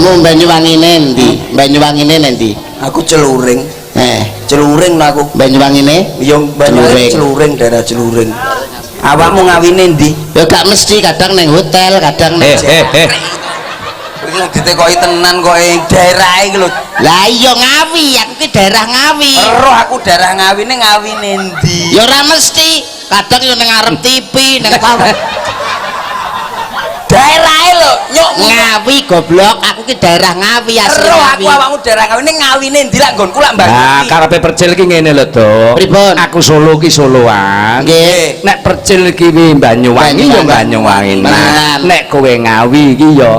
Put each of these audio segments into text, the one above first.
Nggonmu Banyuwangine endi? Banyuwangine endi? Aku Celuring. Eh, Celuring lah aku. Banyuwangine? Yo Banyuwangi Celuring, daerah Celuring. Awakmu ngawine ndi? Ya gak mesti, kadang neng hotel, kadang neng Eh. Iki lho ditekoki tenan kok ing daerah iki lho. Lah iya Ngawi, aku ki daerah Ngawi. Weruh aku daerah Ngawine, ngawine ndi? Ya ora mesti, kadang yo neng ngarep TV, neng pawon. Daerahe lho, nyok. Ngawi goblok, aku ki daerah Ngawi asli. Weruh aku Ngawi. Awakmu daerah ngawine, ngawine ndi lak nggonku lak Mbah. Nah, karepe Percil ki ngene lho, Dok. Pripun? Aku Solo ki Soloan. Nggih. Nek Percil ki wi Banyuwangi ya Banyuwangi. Nah, nek kowe Ngawi ki ya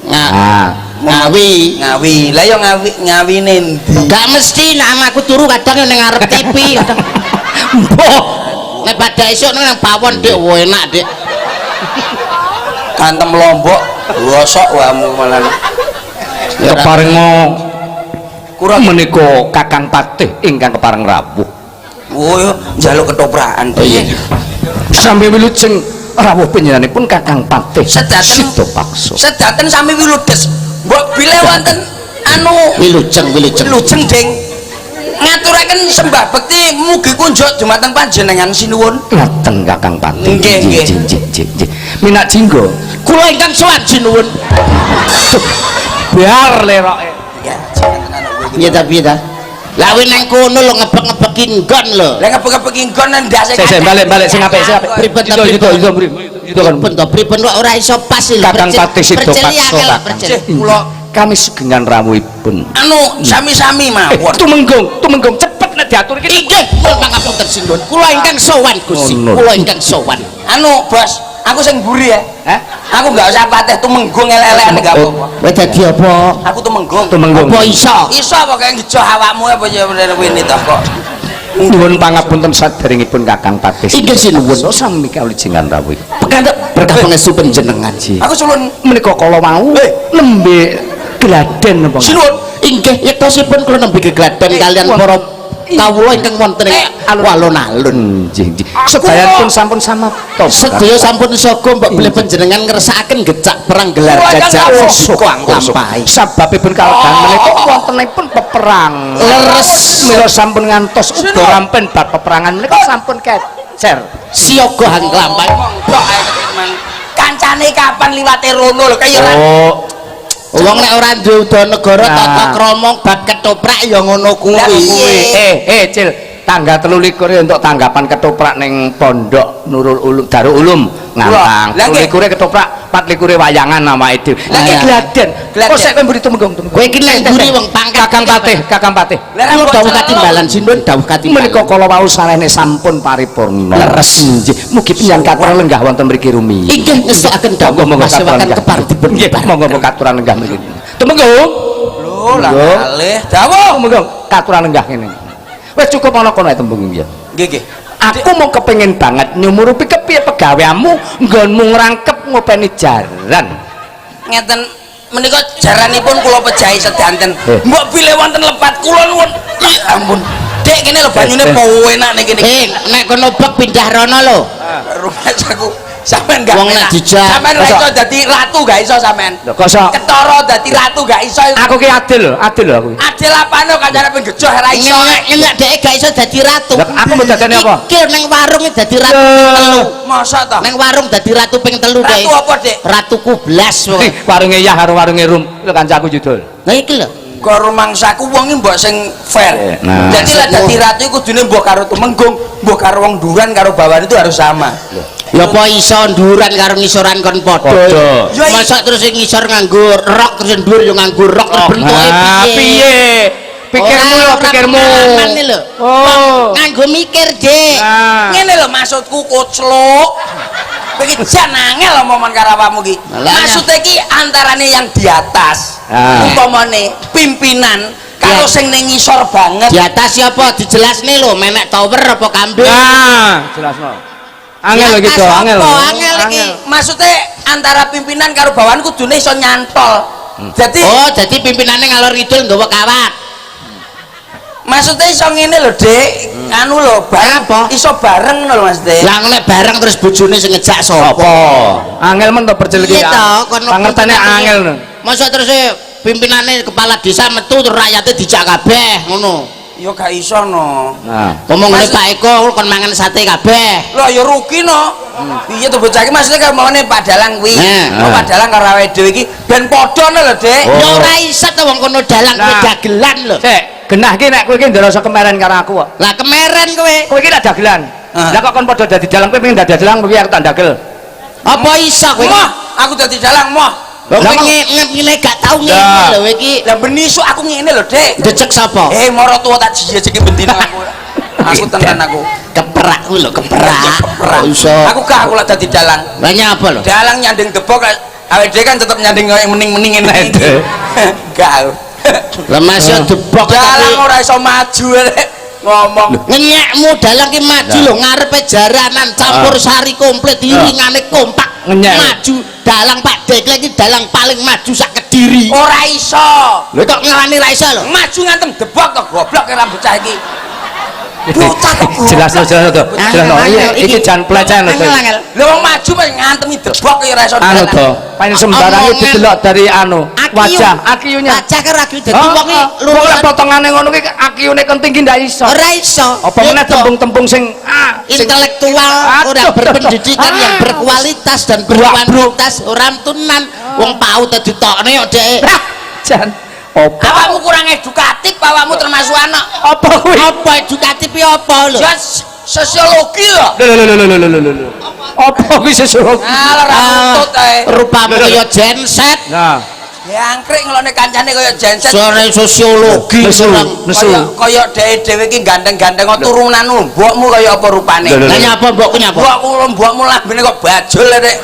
ah, Ngawi. Ngawi. Lah yo Ngawi, ngawine ndi? Gak mesti, nek aku turu kadang yo neng ngarep TV, kadang. Mbah. Nek pada esuk nang pawon, Dik, wo enak, Dik. Kantem Lombok, gosok wamu malah. Ya ora- Keparenga Kurang menika Kakang Patih ingkang kepareng rawuh. Oh, yo njaluk ketoprakan. Oh iya. Sampe wilujeng rawuh panjenenganipun Kakang Patih Sedaten- Sidapaksa. Sedaten sami wiludes. Mbok bile wonten anu Wilujeng, wilujeng. Wilujeng, Ding. Ngaturaken sembah bekti mugi kunjuk dumateng panjenengan, sinuwun. Ngaten Kakang Patih. Nggih, nggih. Nggih, nggih, nggih. Minak jinggo. Kula ingkang sowan, sinuwun. Biar leroke. Ya, jangan tenan kowe iki. Piye ta, piye ta? Lah kowe nang kono lho ngebek-ngebeki nggon lho. Lah ngebek-ngebeki nggon nang ndase. Sik, sik, balik, balik, sing apik, sing apik. Pripun ta, Yuda, yuda, pripun? Yuda, mrih. Yuda kan. Pripun to, pripun kok ora iso pas lho. Kakang Patih Percil Sidapaksa, angel Kakang. percil. Cih, kula Kami sugengan rawuhipun. Anu sami-sami mawon. Tumenggung, tumenggung cepet nek diatur iki. Inggih, kula pangapunten, sinuwun. Kula ingkang sowan, Gusti. Ngono. Kula ingkang sowan. Anu, Bos, aku sing mburi ya. Hah? Aku nggak usah pateh tumenggung elek-elekan nggak apa-apa. Kowe dadi apa? Aku tumenggung. Tumenggung. Apa iso? Iso apa kayak ngejoh awakmu apa ya bener ini toh kok. Nyuwun pangapunten saderengipun Kakang Patih. Inggih, sinuwun. Sami kawulujengan rawuh. Berkah berkah pangestu panjenengan. Aku suwun. Menika kala wau Eh. nembe gladen napa? Sinuwun. Inggih, yektosipun kula nembe gegladen kalian para kawula ingkang wonten ing alun-alun. Nggih, nggih. Sedayanipun sampun samapta. Sedaya sampun saga, mbok bilih panjenengan ngersakaken gecak perang gelar Kula ingkang jajak rawuh. lampahi. Sababipun kalegan menika wontenipun peperang. Leres. Mila sampun ngantos uga rampen bab peperangan menika sampun kecer. Siaga hang lampahi. Ngomong tok ae mang. Kancane kapan liwate rono lho kaya ora. Oh, Wong nek ora duwe udanegara Nah. tata krama bab ketoprak ya ngono Lah, kuwi. piye? Eh, eh, Cil, tanggal 23 untuk tanggapan ketoprak ning Pondok Nurul Ulum Darul Ulum Ngantang. Lah, nggih. 23 ketoprak, 24 wayangan awake dhewe. Lah, Iki nggih. gladen. Gladen. Kok sik kowe mburi tumenggung, tumenggung. Kowe iki nang mburi wong pangkat. Kakang Patih, Kakang Patih. Lah Kula kok dawuh celok. katimbalan, sinuwun, dawuh katimbalan. Menika kala wau sarene sampun paripurna. Leres. Nggih. Mugi panjenengan katuran lenggah wonten mriki rumiyin. Inggih, ngestokaken dawuh Monggo monggo katuran pasewakan lenggah. kepareng dipun Nggih, monggo monggo katuran lenggah mriki. Tumenggung. Lho lah Monggo. kalih. Dawuh. Tumenggung, katuran lenggah ngene. Wis cukup ana kono ae tembung ya. Nggih, nggih. Aku mau kepengin banget nyumurupi kepiye pegaweanmu nggonmu ngrangkep ngopeni jaran. Ngeten menika jaranipun kula pejahi sedanten. Eh. Mbok bilih wonten lepat kula nuwun. Ih, ampun. Dek kene lho banyune Eh, eh. enak ning kene. Eh, nek kono bek pindah rono lho. Rumah aku sampean gak Wong nek penak. dijak. Sampean ora iso dadi ratu, gak iso sampean. Lho kok iso? Ketara dadi ratu gak iso. Aku ki adil lho, adil lho aku. Adil apane kancane penggejoh ora iso. Ngelak ngelak dhek gak iso dadi ratu. Lah, aku mau dadane apa? Iki nang warung dadi ratu ping telu. Masa toh? Nang warung dadi ratu ping telu dhek. Ratu apa, Dik? Ratu kublas pokoke. Eh, warunge Yah karo warunge Rum. Lho kancaku judul. Lah iki lho. Kok rumangsaku wong iki mbok sing fair. Nah. Jadi lah dadi ratu iku kudune mbok karo tumenggung, mbok karo wong duran karo bawan itu harus sama. Ya apa iso nduran karo ngisoran kon padha. Padha. Ya, iya. Masa terus sing ngisor nganggo rok terus sing dhuwur ya nganggo rok terus bentuke Ah, piye? Pikirmu lho, Ora, ora pikirmu. pengalaman iki lho. Oh. Nganggo mikir, Dik. Nah. Ngene lho maksudku koclok. Kowe iki jan angel omongan karo awakmu iki. Lah, Maksudnya iki antarane yang di atas, Ah. umpamane pimpinan karo Ya. sing ning ngisor banget. Di atas siapa? Dijelasne lho, menek tower apa kambing? Nah, jelasno. Angel lho Di gitu, atas angel. apa? Angel iki. Maksudnya antara pimpinan karo bawahan kudune iso nyantol. Jadi Oh, jadi pimpinannya ngalor ngidul nggawa kawat. Maksudnya iso ngene lho, Dik. Anu lho, bareng Apa? iso bareng ngono lho maksudnya. Lah nek bareng terus bojone sing ngejak sapa? Apa? Angel men to percil iki. Iya toh, kono Pangertene angel. Masa terus pimpinane kepala desa metu terus rakyatnya dijak kabeh ngono. Ya gak iso no. Nah. Ngomong ngene Mas- Pak Eko kon mangan sate kabeh. Lah ya rugi no. Piye to bocah iki maksudnya kaya maune Pak Dalang kuwi. Nah. Oh, Pak Dalang karo awake dhewe iki ben padha no lho, Dik. Oh. Ya ora iso to wong kono dalang kowe Nah. dagelan lho. Sik, genah ki nek kowe iki nderasa kemeren karo aku kok. Lah kemeren kowe. Kowe iki lak dagelan. Ah. Lah kok kon padha dadi dalang kowe pengen dadi dalang piye aku tak dagel. Apa iso kowe? Moh, aku dadi dalang moh. Lho Lah, kowe ngene gak tau ngene Lah. lho iki. Lah ben isuk aku ngene lho, Dik. Decek sapa? Eh, moro tuwa tak jejeki bendina aku. Aku tenan aku. Keperak kuwi lho, keperak. Keperak. Kok iso. Aku gak aku lak dadi dalang. Lah nyapa lho? Dalang nyanding debok lek awake dhewe kan tetep nyanding koyo mening-mening ngene iki. Gak aku. Lah masih debok Dalang tapi ora iso maju rek ngomong. ngenyekmu dalang ki maju lho ngarepe jaranan campur sari komplit iringane kompak Ngenyek. maju dalang Pak Dekleng iki dalang paling maju sak Kediri. Ora iso. Lho kok ngarani ra iso lho? Maju ngantem debok to goblok karo bocah iki. Bocah kok goblok. Jelas no, jelas to. Jelas no. Iki iki jan pelecehan lho. Angel angel. Lha wong maju paling ngantemi debok ya ora iso. Anu dalang. to, paling sembarang Omongan. didelok dari anu wajah akiyunya. Wajah karo akiu dadi wong iki Wong lek lurusan potongane ngono ki akiyune kenting ki ndak iso. ora iso. Apa meneh Beda. tembung-tembung sing ah sing Intelektual, Aduh, orang berpendidikan ah. yang berkualitas dan berkuantitas, orang tunan wong PAUD ditokne kok dhek. Ah, jan opo Awakmu kurang edukatif, awakmu termasuk anak. apa kuwi? Apa edukatif ki apa lho? Ya sosiologi lho. Lho lho lho lho lho lho lho. Apa kuwi sosiologi? Ah, ora tutut ae. Rupamu kaya genset. Nah, Jangkrik ngelone kancane kaya genset. Sore sosiologi Nesu, orang. nesu. Kaya kaya dhewe dhewe iki gandeng-gandeng kok turunan mbokmu kaya apa rupane. Lho, lho, Lah nyapa mbokku nyapa? Mbokku mbokmu lambene kok bajul rek.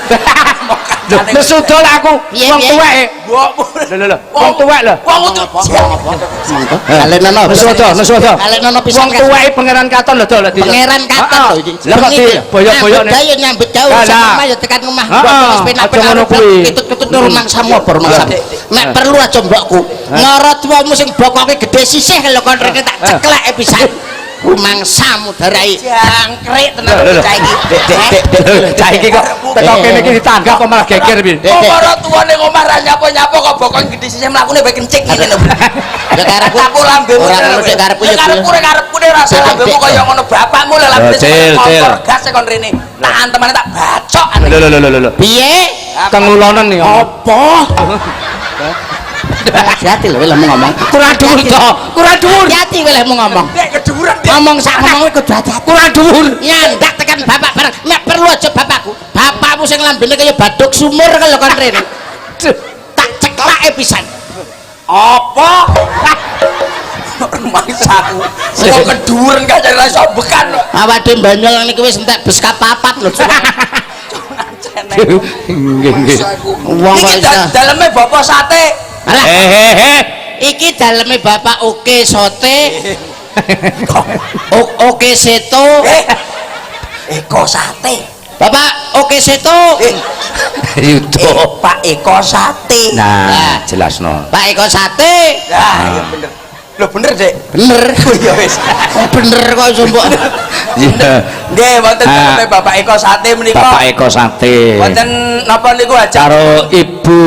Lho, nesu dol aku Piye, wong piye? tuwek. Mbokmu. Lho lho lho, wong tuwek lho. Wong tuwek. Kalenono. Nesu do, nesu do. Kalenono pisan. Wong tuweke Pangeran Katon lho dol. Pangeran Katon lho iki. Lah kok di boyok-boyok nek. Nyambut nyambut gawe Lah, sak lah. omah ya tekan omah. Heeh, Mbok wis penak-penak aja ngono kuwi. Ketut-ketut rumangsamu apa rumangsamu. Nek perlu aja mbokku. Mara tuwamu sing bokoke gedhe sisih lho kon rene tak cekleke pisan. Rumangsamu darai. Jangkrik tenan Lho, lho, lho. bocah iki. Dek dek dek. Cah iki kok teko kene iki ditanggap kok malah geger piye. Dek, Kok dek. mara tuwa ning omah ra nyapo-nyapo kok bokong gedhe sisih mlakune bae kencing ngene lho. Ya karepku Aku lambemu ora ngono dek karepku ya. Karepku karepku nek rasa Dek, lambemu dek. kaya ngono bapakmu lho lambene Cil, cil. kompor gas kon rene. Tak antemane tak bacok. Lho lho lho lho lho. Piye? Kengulonen nih. Apa? Hati-hati lho lek ngomong. Kurang dhuwur to, kurang dhuwur. Hati-hati kowe lek ngomong. Dek keduwuran dek. Ngomong sak ngomong kudu hati-hati. Kurang dhuwur. Nyandak tekan bapak bareng. Nek perlu aja bapakku. Bapakmu sing lambene kaya baduk sumur kalau kon rene. Tak ceklake pisan. Apa? Rumangsaku. Kok keduwuran gak cari rasa bekan. Awake banyol niki wis entek bes kapapat lho. Nggih nggih. Wong kok Iki iso. daleme bapak sate. Alah, Eh eh eh. iki daleme bapak oke sote. Oke seto. Eh. Eko sate. Bapak oke seto. Eh, Yudo. Pak Eko sate. Nah, jelas no. Pak Eko sate. Lah, iya bener. Lho bener, Dek. Bener. Oh iya wis. Oh, bener kok iso mbok. Iya. Nggih, wonten Ah. daleme Bapak Eko sate menika. Bapak Eko Sate. Wonten napa niku aja? Karo Ibu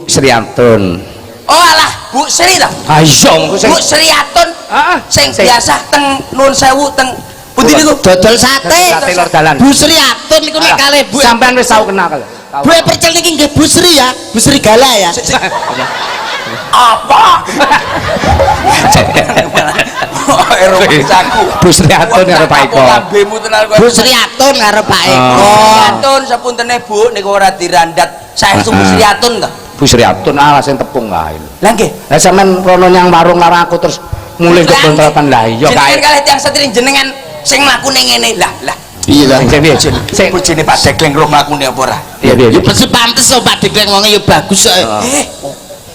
Sriantun. Oh alah, Bu Sri ta? Ayo, Bu Sriatun Heeh. sing biasa teng Nun Sewu teng pundi niku? Dodol sate. Sate lor dalan. Bu Sri Atun niku nek kalih Bu. Sampean wis tau kenal kali. Bu Percil niki nggih Bu Sri ya, Bu Sri Gala ya. Apa? Rumangsaku. Bu Sri Atun karo Pak Eko. Lambemu tenan kowe. Bu Sri Atun karo Pak Eko. Bu Sri Atun sepuntene Bu niku ora dirandat. Saestu Bu Sri Atun ta? Bu Sri Atun ah sing tepung kae. Lah nggih. Lah sampean rono nyang warung karo aku terus mulih ke bontrotan lah iya Jenengan kae. kalih tiyang setri jenengan sing mlakune ngene. Lah lah. Piye ta? Sing piye? Sing Bojone Pak Degleng roh mlakune apa ora? piye piye? Ya pasti pantes to Pak Degleng wonge ya bagus kok. Eh,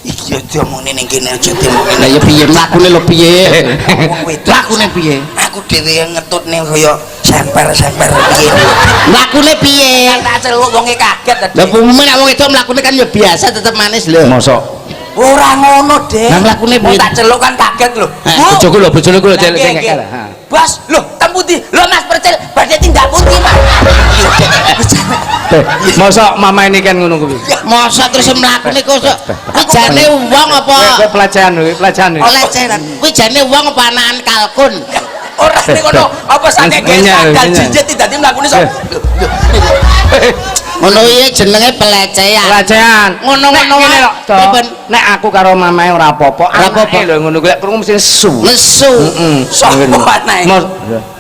iki ya diomongne ning kene aja diomongne. Lah ya piye mlakune lho piye? Wong wedok. Mlakune piye? Aku dhewe yang ngetutne kaya semper-semper piye. Mlakune piye? Tak celuk wonge kaget tadi. Lah umume nek wong wedok mlakune kan ya biasa tetep manis lho. Mosok Ora ngono, Dek. Lah mlakune Wong piye? tak celuk kan kaget lho. Eh, Bu. bojoku lho, bojoku lho Lah, cek nggih, sing nggih. ngekek. Bos, lho, tempu pundi? Lho Mas Percil, badhe tindak pundi, Mas? Eh, mosok mama ini kan ngono kuwi. Masa terus mlakune kok kuwi jane wong apa Kowe pelecehan kowe, pelecehan kowe. pelecehan. Kuwi jane wong apa anakan kalkun? Ora ning ngono, apa saking Ngenyek, sandal ngenyek. jinjit dadi mlakune sok. Ngono iki jenenge pelecehan. Pelecehan. Ngono-ngono Nek ngene lho, wae. Dok. Pripun? Nek aku karo mamae ora apa-apa, Ora apa-apa. anake lho ngono kuwi lek krungu mesti nesu. Nesu. Heeh. Sopo anake? Mos,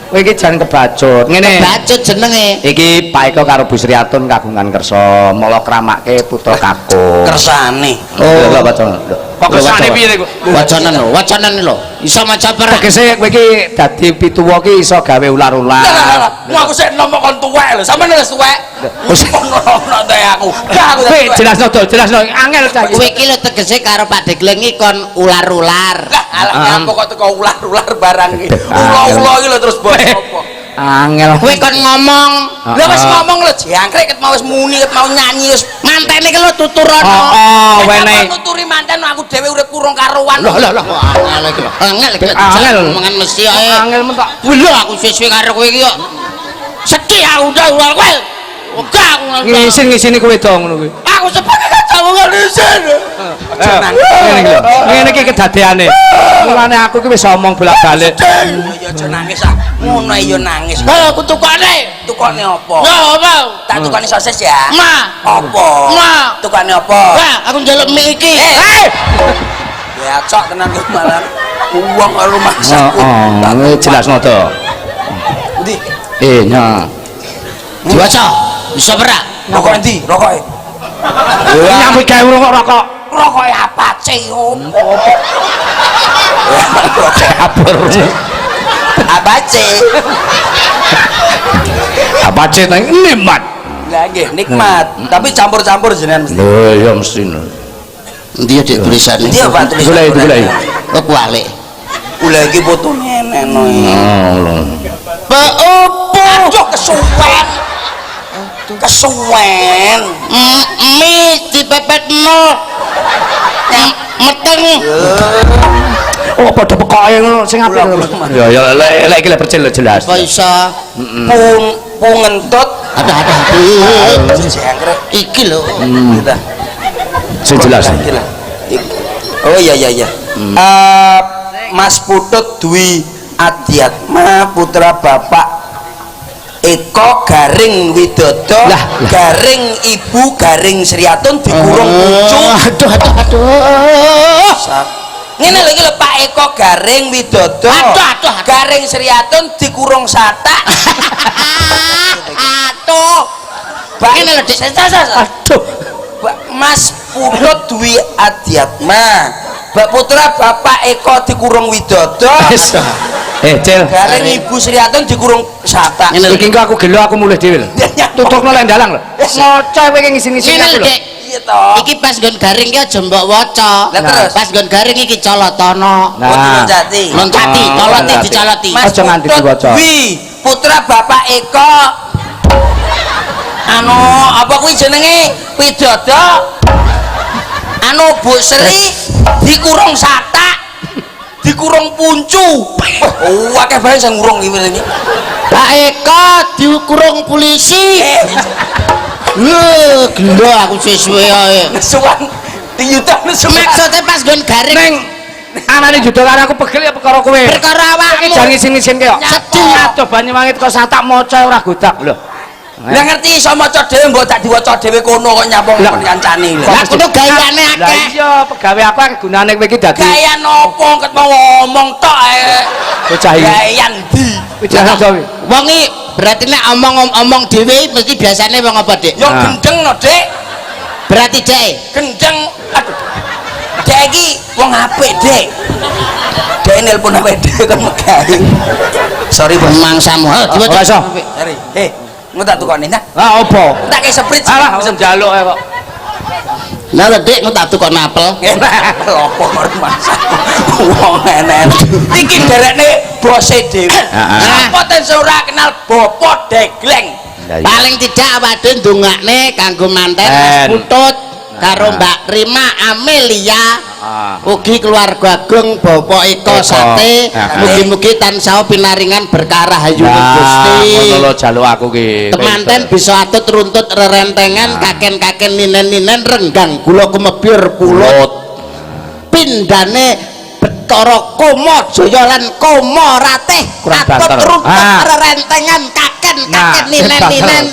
kowe iki jan kebacut. Ngene. Bacut jenenge. Iki Pak Eko karo Bu Sriatun kagungan kersa mala kramake putra kakung. Kersane. Oh, lho wacana. Kok kersane piye iku? Wacanan lho, wacanan lho. Iso maca ora? Tegese kowe iki dadi pituwa ki iso gawe ular-ular. Lah lah lah, aku sik nom kon tuwek lho. Sampeyan wis tuwek. Wis. Ono teh aku. Gak aku Kowe dadi tuwek. jelasno to, jelasno angel cah iki. Kowe iki lho tegese karo Pak Degleng iki kon ular-ular. Lah alah Ah. apa kok teko ular-ular barang iki. Ula-ula iki lho terus bos apa? Angel. Kowe kon ngomong Lah wis ngomong lho jangkrik ket mau wis muni ket mau nyanyi wis mantene iki lho tuturono. Oh, Nek wenehi. aku nuturi manten aku dhewe urip kurang karuan. Loh loh loh angel iki lho. Angel iki lho. Angel. Omongan mesti ae. Angel men tak. Lho aku suwe-suwe karo kowe iki kok. Sedih aku udah ular kowe. Ogah aku. Ngisin-ngisini kowe do ngono kuwi. Aku sebagai kancamu kok isin. Ngene iki lho. Ngene iki kedadeane. Mulane aku ki wis omong bolak-balik. Ya aja nangis ah. Ngono ae ya nangis. Ayo aku tukane. Tukone apa? Ya apa? Tak tukone sosis ya. Ma. Apa? Ma. Tukane apa? Wah, aku njaluk mie iki. Eh. Ya cok tenan ku malah. Wong karo masak. Heeh, jelasno to. Endi? Eh, nya. Diwaca. Iso ora? Rokok endi? Rokoke. Nyambut gawe rokok rokok. Rokoke Apache opo? Rokok Kabur. Apache. Apache nang nikmat. Lah nggih nikmat, tapi campur-campur jenengan mesti. Lho ya mesti. Endi ya Dik tulisane? Endi ya Pak tulisan? Golek golek. Oh kualik. Ula iki fotone neno. Oh, lho. Peopo? Aduh kesuwen. Kesuwen. Mie dipepetno. Meteng. Oh, padha pekoke ngono sing apik. Ya ya lek lek iki lek percil lho jelas. Apa iso? Pung pungentut. Aduh aduh aduh. Jangkrik. Iki lho. Gitu. Sing jelas. Iki lah. Iki. Oh iya iya iya. Mas Putut Dwi Adiatma putra Bapak Eko Garing Widodo Lah, lah. Garing Ibu Garing Sriatun dikurung pucu. Aduh aduh aduh. Ngene lho iki lho Pak Eko Garing Widodo. Aduh, aduh, aduh. Garing Sriatun dikurung satak. Aduh. Ngene lho Dik. Aduh. Mas Putut Dwi Adiatma Bak putra Bapak Eko dikurung Widodo. Wis. Eh, Cil. Garing Ibu Sriatun dikurung satak. Ngene lho. Iki engko aku gelo aku mulih dhewe lho. Tutukno lek ndalang lho. Ngoco kowe iki ngisin-ngisini Ngene aku lho lho. Dik. Iya toh. Iki pas nggon garing ki aja mbok waca. Lah terus? Pas nggon garing iki colotono. Oh, Nah. diloncati. Loncati, Oh, coloti loncati. dicoloti. Mas Aja nganti Putut diwaca. Dwi putra Bapak Eko anu apa kuwi jenenge Widodo anu Bu Sri dikurung satak dikurung puncu. Wah, akeh bae sing ngurung iki iki. Pak Eko dikurung polisi. Lho, gelo aku suwe-suwe ae. Nesuan diyuta nesuan. Maksudnya pas nggon garing Neng anane judo karo aku pegel ya perkara kowe. perkara Iki awakmu. jan ngisin-ngisin kok. Sedih. Aduh Banyuwangi teko satak maca ora godak lho. Lah ngerti iso maca dhewe mbok tak diwaca dhewe kono kok nyapa Lah. kancane lho. Lah kudu gayane Lah akeh. iya pegawe aku akeh gunane kowe iki dadi Gaya nopo ket mau ngomong tok ae. bocah iki. Gaya ndi? Bocah Jawa. Wong iki berarti nek omong-omong dhewe mesti biasane wong apa, Dik? Yo Nah. gendeng no, Dik. Berarti Dik. Gendeng. Aduh. Dek iki wong apik, Dik. Dek nelpon awake dhewe kon megawe. Sorry, Bos. Mangsamu. Ha, diwaca. Ora iso. Sorry. Eh, engko tak tukokne nah. Lah opo? Tak kei sprite. Alah wis njaluk ae kok. Lah lho, Dik, engko tak tukokno apel. Lopo karo masak. Wong enek. Iki derekne bose dhewe. Heeh. Sapa ten sing ora kenal Bapak Degleng? Paling tidak awake dhewe ndongakne kanggo manten Mas Ben. Putut. karo Mbak Rima Amelia. Ugi keluarga agung Bapak Eko Sate, mugi-mugi tansah pinaringan berkah rahayu Gusti. Ngono lho jaluk aku ki. Temanten bisa atut runtut rerentengan, kaken-kaken ninen-ninen renggang gula kumebir pulut. Pindane Betara Koma Jaya lan Koma Ratih atut runtut rerentengan kaken-kaken ninen-ninen.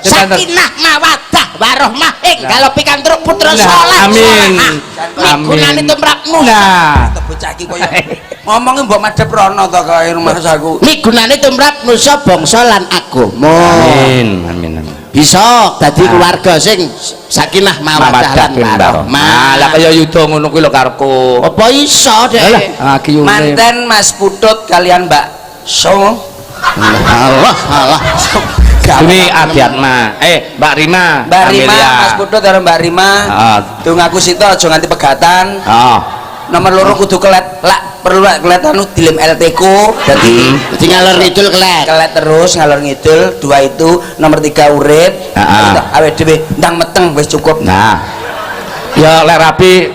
Sakinah mawaddah warohmah ing pikantuk putra saleh. Amin. Migunani tumrap nusa. Bocah iki koyo ngomongnya mbok madhep rono to kae rumangsaku. Migunani tumrap nusa bangsa lan agama. Amin. Amin. Amin. Bisa dadi keluarga sing sakinah mawaddah lan warahmah. Lah kaya yuda ngono kuwi lho karepku. Apa iso Dek? Manten Mas Putut kalian Mbak So. Allah Allah. Ini Adiatma. Mbak Rima. Mbak Rima, Mas Putut karo Mbak Rima. Dongaku sito aja nganti pegatan. Heeh. Nomor loro kudu kelet, lak perlu lak kelet anu dilem LT ku dadi ngalor ngidul kelet. Kelet terus ngalor ngidul, dua itu, nomor 3 urip. Awake dhewe ndang meteng wis cukup. Nah. Ya lek rabi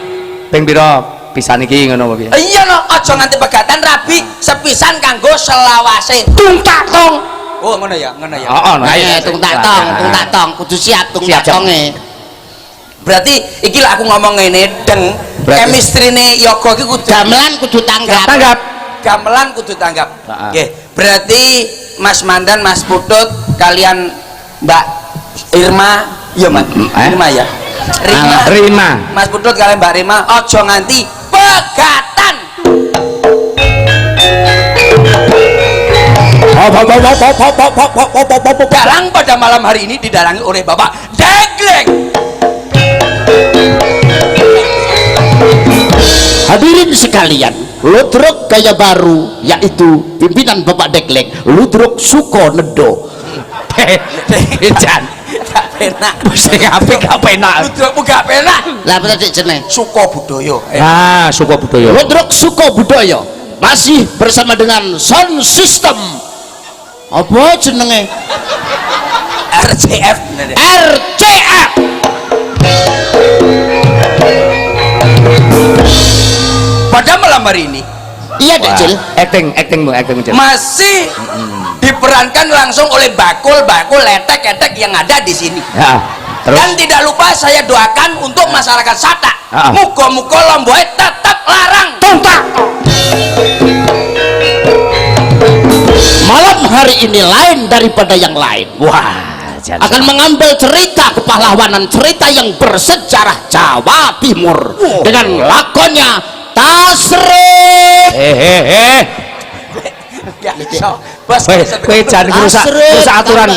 ping pira pisan iki ngono apa piye? Iya no, aja nganti pegatan rabi sepisan kanggo selawase. Tung tak tong. Oh ngono ya, ngono ya. Heeh, ayo tung tak tong, tung tak tong, kudu siap tung tak tonge. Berarti iki lak aku ngomong ngene deng chemistry-ne yoga iki kudu gamelan kudu tanggap. Tanggap. Gamelan kudu tanggap. Nggih. Berarti Mas Mandan, Mas Putut kalian Mbak Irma, iya Mas. Irma ya. Rima. Rima. Mas Putut kalian Mbak Rima aja nganti pegatan. Dalang pada malam hari ini didalangi oleh Bapak Degleng. Hadirin sekalian, ludruk gaya baru yaitu pimpinan Bapak Degleng, ludruk Suko Nedo. Jan, gak penak. Sing apik gak penak. Ludrukmu gak penak. Lah apa tadi jenenge? Suko Budoyo. Ah, Suko Budoyo. Ludruk Suko Budoyo masih bersama dengan sound system. Apa jenenge? RCF. RCF. Pada malam hari ini, iya Dek Cil, acting Cil. Masih diperankan langsung oleh bakul-bakul letek-letek yang ada di sini. Ya, terus? Dan tidak lupa saya doakan untuk masyarakat Satak. Muga-muga lomboke tetap larang. Tuntak. Malam hari ini lain daripada yang lain. Wah. Akan mengambil cerita kepahlawanan, cerita yang bersejarah Jawa Timur dengan lakonnya Tasrif. Kowe jan rusak aturan.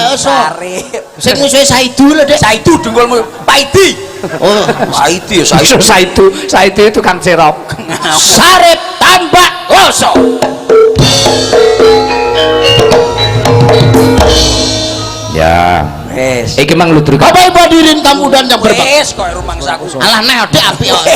Sing musuhe Saidu lho, Dek. Saidu dengkulmu Paidi. Oh, Paidi ya Saidu. Saidu, Saidu itu tukang serop. Sarip Tambak Loso. Ya. Wes. Iki mang ludruk. Bapak Ibu hadirin tamu dan yang berbahagia. Wes koyo rumangsaku. Alah neh Dek apik kok.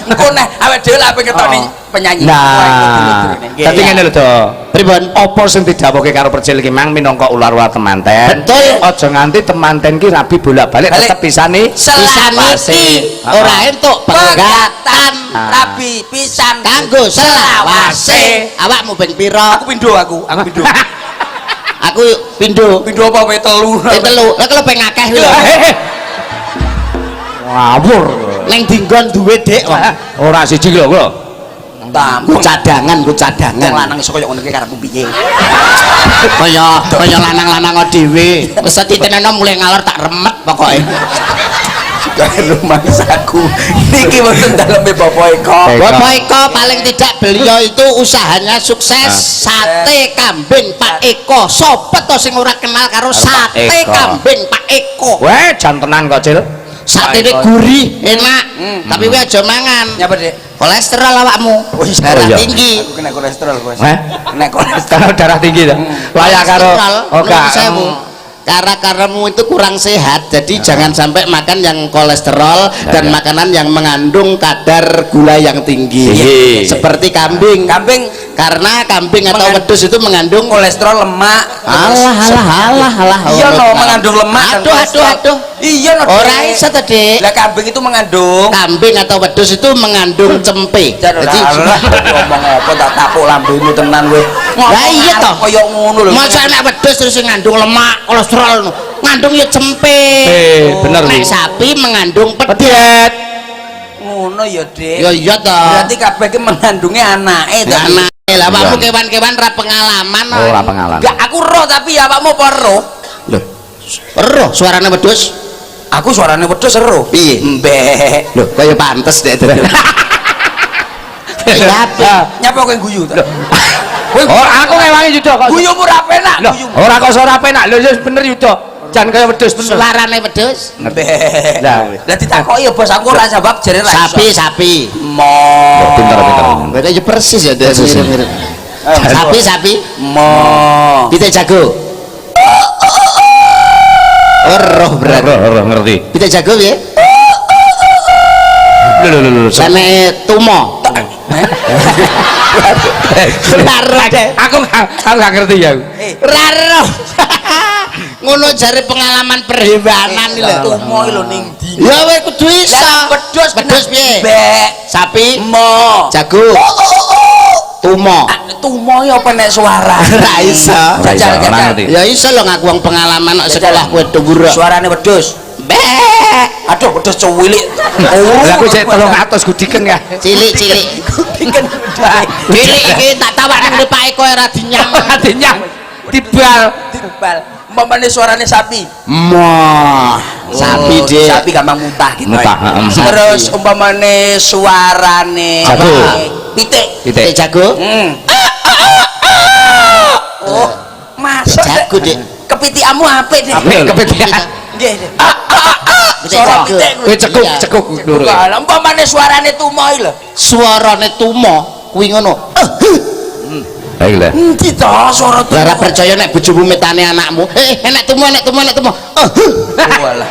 Engko neh awake dhewe lak pengen ngetokne penyanyi. Nah, dadi ngene lho, Do. Pripun? Apa sing didhawuhke karo Percil iki mang minangka ular-ular temanten. Betul. Aja nganti temanten ki rabi bolak-balik tetep pisane Pisan iki ora entuk pegatan. Rabi pisan kanggo selawase. Awakmu ping pira? Aku pindho aku, aku pindho. Aku pindho. Pindho apa kowe telu? Kowe telu. Lah kalau ping akeh lho. Ngawur. Neng dinggon duwe Dik. Ora siji lho kok. Ku cadangan, ku cadangan. Wong lanang iso koyo ngono iki karepmu piye? Kaya kaya lanang-lanang dhewe. Wis titenana mulai ngalor tak remet pokoke. Kaya rumangsaku. Niki wonten daleme Bapak Eko. Bapak Eko paling tidak beliau itu usahanya sukses. Sate kambing Pak Eko. Sopo to sing ora kenal karo sate kambing Pak Eko? Weh, jan tenan kok, Cil. Satene gurih, enak. Tapi kowe aja mangan. Nyapa, Dik? Kolesterol awakmu. Darah tinggi. Aku kena kolesterol, Bos. Heh? Kena kolesterol. Darah tinggi ta? Layak karo Oh, gak. Karena kamu itu kurang sehat, jadi jangan sampai makan yang kolesterol dan makanan yang mengandung kadar gula yang tinggi. Seperti kambing. Kambing. Karena kambing atau wedhus itu mengandung kolesterol, lemak. Alah alah alah alah. Iya no, mengandung lemak dan Aduh aduh kolesterol. Aduh. Iya no. Ora Dek. iso to, Dik. Lah, kambing itu mengandung Kambing atau wedhus itu mengandung cempe. Jadi Jadi ngomong apa, tak tapuk lambemu tenan kowe. Lah iya toh. Kaya ngono lho. Masa nek wedhus terus sing ngandung lemak, kolesterol, ngandung ya cempe. Eh, bener Nek kuwi. sapi mengandung pedet. Pedet. Ngono ya, Dik. Ya iya toh. Berarti kabeh ki mengandungnya anake to. Anake lah, awakmu Iya. kewan-kewan ra pengalaman. Oh, ora pengalaman. Enggak, aku roh, tapi ya awakmu apa roh? Lho. Roh suarane wedhus. Aku suarane wedhus seru. Piye? Mbek. Lho, kaya pantes dek. Ya apik. Nyapa kowe guyu to? Kowe Oh, aku ngewangi Yuda kok. guyumu ora penak, Lho, guyumu. ora kok ora penak. Lho, ya bener Yuda. Jan kaya wedhus bener. Suarane wedhus. Mbek. Lah. Lah ditakoki ya bos, aku ora jawab jere ra iso. Sapi, sapi. Mo. Pinter pinter. Berarti ya persis ya, Dek. Persis. Mirip-mirip. Sapi, sapi. Mo. Pitik jago. Oh, roh berarti. Roh roh ngerti. Pitik jago piye? Lho lho lho lho. Sane tumo. Ora roh, Dek. Aku gak ngerti ya. Eh, Ora roh. Ngono jare pengalaman perhewanan iki lho. Tumo iki lho ning ndi? Ya kowe kudu iso. Lah wedhus. Wedhus piye? Mbek. Sapi, Mo. jago, tumo. Ah, tumo iki apa nek suara? Ora iso. Ora iso, Jajal, ora jajal. ngerti. Ya iso lho, ngaku wong pengalaman kok Jajal. sekolah kowe dhuwur. Kok. Suarane wedhus. Mbek. Aduh, wedhus cuwilik. Oh, Lah aku cek 300 gudiken ya. Cilik cilik. Gudiken. Cilik iki tak tawakne ngene Pak Eko ora dinyang. Ora dinyang. Dibal. Dibal. Umpamane suarane sapi. Moh. Sapi, Oh, Dik. Sapi gampang muntah gitu. Muntah, heeh. Terus umpamane suarane Jago. Pitik. Pitik Pitik. jago. Oh, masuk. Jago, Dik. Kepitikanmu apik, Dik. Apik kepitikan. Nggih, Dik. Pitik Suara jago. pitik Kowe cekuk Iya. cekuk loro. Lah umpamane suarane tumo iki lho. Suarane tumo kuwi ngono. Ayo lah. Endi to suara tumo? Lah ora percaya nek bojomu metane anakmu. Eh, enek tumo, enek tumo, enek tumo. Eh, Walah.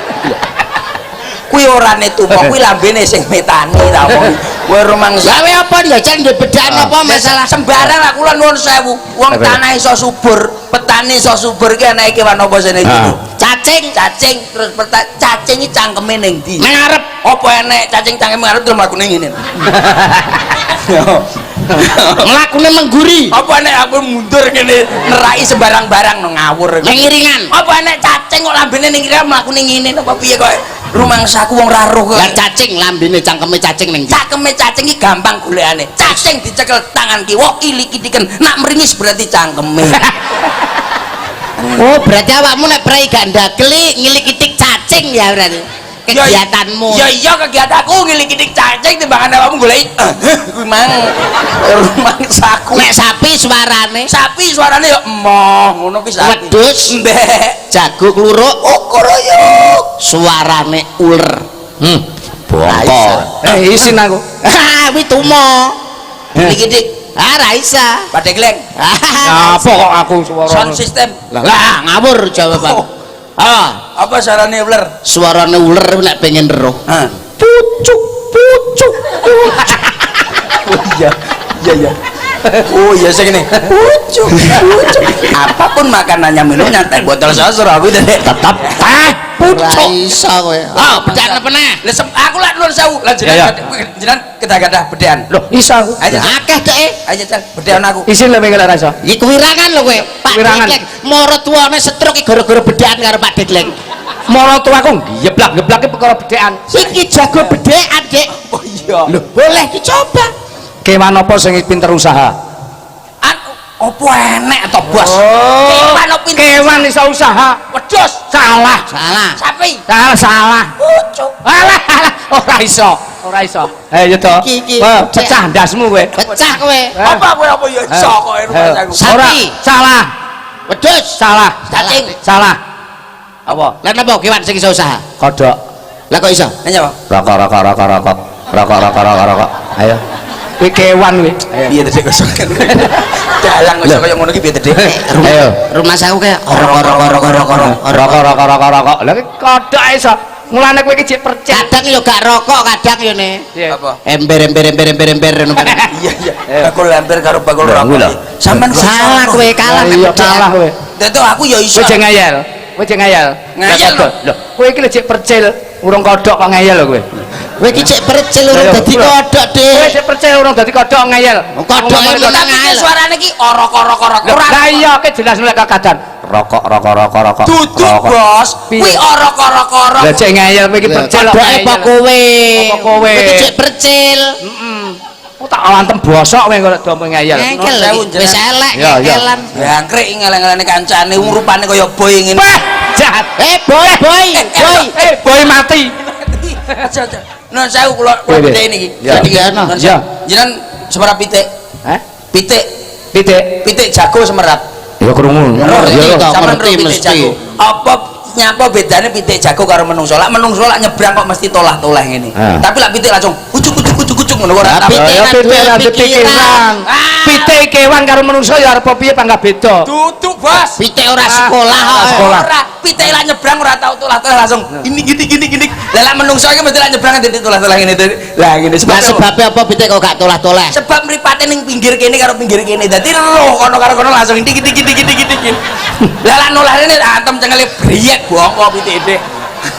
Kuwi orane tumo, kuwi lambene sing metani ta wong. Kowe rumangsa. Gawe apa njajal ndek bedaan apa masalah? Sembarang lah, kula nuwun sewu. Wong Apa? tanah iso subur, petani iso subur ki anake kewan apa sene iki? Ah. Cacing. Cacing, terus cacing iki cangkeme ning ndi? Nang ngarep. Apa enek cacing cangkeme ngarep terus mlakune ngene? Mlakune mengguri. Apa enek aku mundur ngene neraki sembarang barang no ngawur. Nang iringan. Apa enek cacing kok lambene ning kira mlakune ngene apa piye kok rumangsaku wong ra roh kok. Lah cacing lambene cangkeme cacing ning ndi? Cangkeme cacing iki gampang golekane. Cacing dicekel tangan kiwa ilik-iliken, nak meringis berarti cangkeme. Oh, berarti awakmu nek prei gak ndageli ngilik-itik cacing ya berarti. Kegiatanmu. Ya iya, kegiatanku ngilik-ilik cacing timbangan awakmu goleki kuwi mang rumangsaku. Nek sapi suarane Sapi suarane ya emoh ngono kuwi sapi. Wedhus. Mbek. Jago kluruk, Okorayuk. Suarane uler. Bongko. Eh, isin aku. Ah, kuwi tumo. Ilik-ilik. Ah, ra isa. Padegleng. Apa kok aku suara Sound system. Lah, lah ngawur jawaban. Oh. Ah, Apa suarane uler? Suarane uler nek pengen roh. Hah. Pucuk pucuk pucuk. Oh iya. Iya iya. Oh iya, sing ngene. Pucuk, pucuk. Apapun makanannya, minumnya, teh botol sosro aku tadi. Tetap teh Ora pucuk. iso kowe. Ah, bedaan apa neh? Lah aku lah nuwun sewu. Lah Ya, jenengan jenengan kedah-kedah bedean. Loh, iso aku. Ayo jajal. Akeh dek. Ayo jajal bedean aku. Isin lho mengko ora iso. Iki kuwirangan lho kowe. Pak Kuwirangan. Degleng moro tuane stroke iki gara-gara bedean karo Pak Degleng. Mara tuaku geblak-geblake perkara bedean. Iki jago bedean, Dek. Oh iya. Lho, boleh dicoba. Kewan apa sing pinter usaha? An opo enek to, Bos? Oh. Kewan opo pinter? Kewan iso usaha. Wedhus, Salah. Salah. Sapi, Salah, salah. pucuk. Alah, alah, ora iso, ora iso. Eh, yo to. Iki, iki. Wah, pecah ndasmu kowe. Pecah kowe. Apa kowe apa ya iso kok rumangsaku. Sapi. Ora, salah. Wedhus. Salah. Cacing. Salah. Apa? Lah napa kewan sing iso usaha? Kodok. Lah kok iso? Nanya apa? Rokok, rokok, rokok, rokok. Rokok, rokok, rokok, rokok. Ayo. Kowe kewan kowe. Piye to, Dik, kok dalang kok iso kaya ngono ki piye to, Dik? Ayo. Rumah saku kayak orok orok orok orok orok. Rokok rokok rokok rokok. Lah kodhok iso. Mulane kowe iki jek percaya. Kadang yo gak rokok, kadang yo ne. Apa? Ember ember ember ember ember ngono kan. Iya iya. Bakul lemper karo bakul Lah, rokok. lho. Sampean kok iso Salah ngono? kowe kalah. Iya kalah kowe. Dadi aku ya iso. Kowe jek ngeyel. Kowe jek ngeyel. Ngeyel, Lah, lho, kowe iki lho jek percil, urung kodhok kok ngeyel lho kowe. Kowe iki cek percil urung Ayo, dadi lho. kodhok, Kowe Dik. jek percil urung dadi kodhok ngeyel. Kodhok Ngomongane emang kodhok. Tapi ki suarane ki orok-orok-orok. Lho, Ora Lah iya ki jelas nek kekadan. Rokok rokok rokok rokok. duduk, Rokok. Bos. Piye? Kuwi orok-orok-orok. Lah cek ngeyel kowe iki percil kok Kodhoke apa ngeyel. kowe? Apa kowe? Kowe iki cek percil. Heeh. Oh tak antem bosok kowe kok dompe ngeyel. Ngengkel Nuwun sewu, iki. Wis elek Ya, ya. ngekelan. Jangkrik ngeleng-ngelene kancane wong rupane kaya boy ngene. Wah, jahat. Eh, boy, boy, boy. Eh, boy mati. Aja aja. Nuwun sewu kula kula Piye, pitik niki. Ya. Jadi ana. Nuwun sewu. Ya. Jenengan semerap pitik. Hah? Pitik, Pitik. pitik jago semerap. Ya krungu. Ngerti Ya. toh. Sampeyan ngerti roh pitik mesti. jago. Apa nyapa bedane pitik jago karo menungso? Lak menungso lak nyebrang kok mesti tolah-toleh ngene. Ah. Tapi lak pitik langsung ucuk ucuk ucuk ucuk ngono ora Lah, tau. pitik Ya ra pitik duwe ra duwe pikiran. pikiran. Ah. Pitik kewan karo menungso ya arep piye panggah beda. Duduk, Bos. Pitik ora sekolah Ah, kok. sekolah. Ora, pitik lak nyebrang ora tau tolah-toleh langsung gini gini gini gini. Lah lak menungso iki mesti lak nyebrang dadi tolah-toleh ngene. Lah ngene Lah sebab sebabe apa pitik kok gak tolah-toleh? sebab mripate ning pinggir kene karo pinggir kene. Dadi roh kono karo kono langsung dikit dikit dikit dikit dikit. Lah lak nolah rene antem cengele briyek bongko pitik Dik.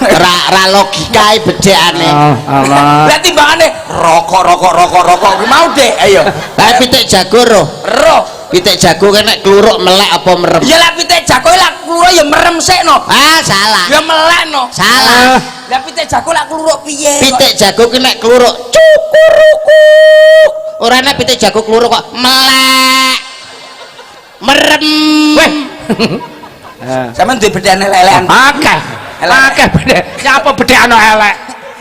Ora ora logikae bedhekane. Ah, Allah. Lah timbangane rokok rokok rokok rokok kuwi mau Dik, ayo. Lah pitik jago roh. Roh. Pitik jago kene kluruk melek apa merem? Ya lah pitik jago lak kluruk ya merem sik no. Ah, salah. Ya melek no. Salah. Lah pitik jago lak kluruk piye? Pitik jago ki nek kluruk cukurukuk. Ora nek pitik jago kluruk kok melek. Merem. Weh. Sampeyan duwe bedhane elek-elekan. Akeh. Elek. Akeh bedhek. Nyapa bedhek ana elek.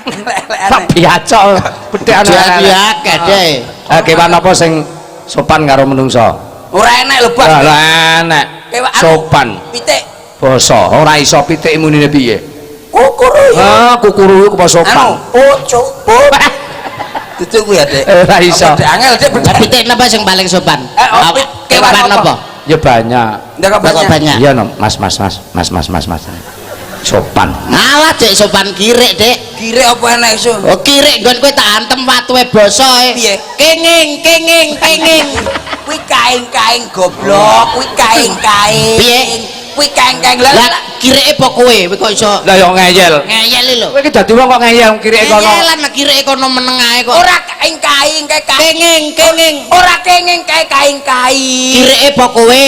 Elek-elekan. Tak biacok bedhek ana Jadi elek. akeh deh. Eh kewan apa sing sopan karo menungso? Ora enek lho, Bos. Lah lah enek. Kewan anu, Sopan. Pitik Basa ora iso pitik munine piye? kukuru ya. Ah, kukuru iku apa Anu, sopan. pucuk, put. Duduk kuwi ya, Dik. Ora iso. Apa, Dik? Angel, Dik, Lah bedhek. pitik napa sing paling sopan? Eh, oh, kewan Kewan apa? apa? Ya banyak. Ndak kok Kok banyak. banyak? Iya no, Mas mas mas mas mas mas mas. Sopan. Alah, Dik, sopan kirik, Dik. Kirik apa enek iso? Oh, kirik nggon kowe tak antem watuwe basa e. Piye? Kenging, kenging, kenging. Kuwi kaing-kaing goblok, kuwi kaing-kaing. Piye? Kuwi kaing-kaing. Lah Lah kirike apa kowe? Kowe kok iso Lah yo ngeyel. ngeyel lho. Kowe iki dadi wong kok ngeyel kirike kono. Ngeyelan lah kirike kono meneng ae kok. ora kaing-kaing kae kaing. Kenging, kenging. Ora kenging kae kaing-kaing. Kirike apa kowe?